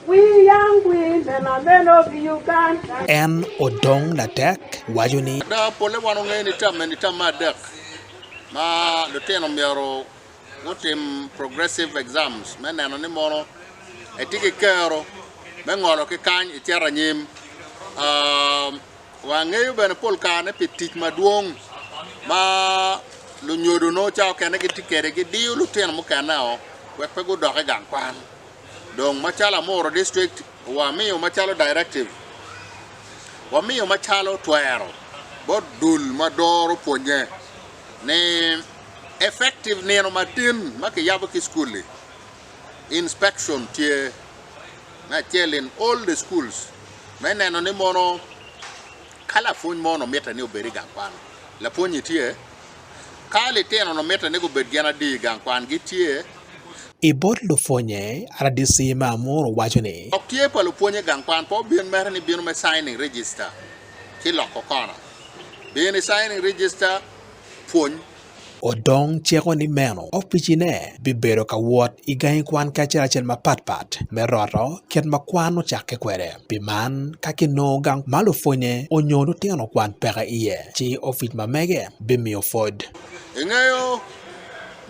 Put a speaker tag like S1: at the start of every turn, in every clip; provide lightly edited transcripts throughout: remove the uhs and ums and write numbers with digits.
S1: We young women and men of Uganda.
S2: En odong latek waco ni.
S3: Ada, polle wan wangeyo ni term eni term me adek ma lutino myero gutim progressive exams me neno ni mono etye ki kero me ngolo ki kany ecito anyim. Wangeyo bene pol kare ni pi tic madwong ma lunyodo nongo ca okene gitye kwede gidiyo lutino mukene-o wek pe gudok i gang kwan. Dong macalo Amuru District wamiyo macalo directive, wamiyo macalo twero bot dul ma doro pwonye ni effective nino matin ma kiyabo ki cukul-li inspection tye me acel in all the schools me neno ni mono ka lapwony mo onongo mitte ni obed i gang kwan, lapwonyi tye? Ka litino onongo mitte ni gubed gin adi i gang kwan, gitye?
S2: I bot lupwonye, RDC me Amuru waco ni.
S3: Lok tye pa lupwonye i gang kwan pe obin mere ni bino me signing register ci loko kona. Bin i signing register, pwony.
S2: Odong ciko ni meno opicine bibedo ka wot i gangi kwan ki acel acel mapat pat me roto kit ma kwan ocakke kwede. Pi man, ka kinongo gang ma lupwonye onyo lutino kwan peke iye, ci opic ma mege bimiyo pwod.
S3: Ingeyo,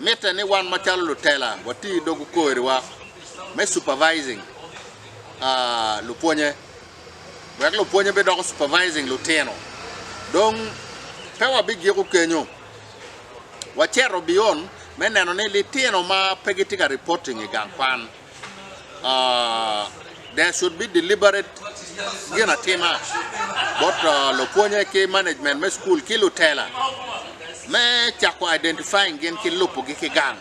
S3: mitte ni wan macalo lutela wati i dog okoriwa me supervising lupwonye wek lupwonye bidoko supervising lutino. Dong pe wabigiko kenyo. Wacito beyond me neno ni litino ma pe gitye ka reporting i gang kwan there should be deliberate gin atima bot lupwonye ki management me school ki lutela me cako identifying gin ki lubogi ki gang.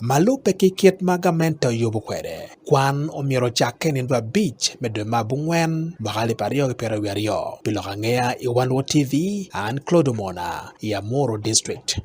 S2: Ma lubbe ki kit ma gamente oyubo kwede, kwan omyero ocakke i nino abic me dwe me abongwen mwaka alip aryo ki pyeraryo wiye aryo. Pi lok angeya i Wan Luo TV, an Claude Omona i Amuru District.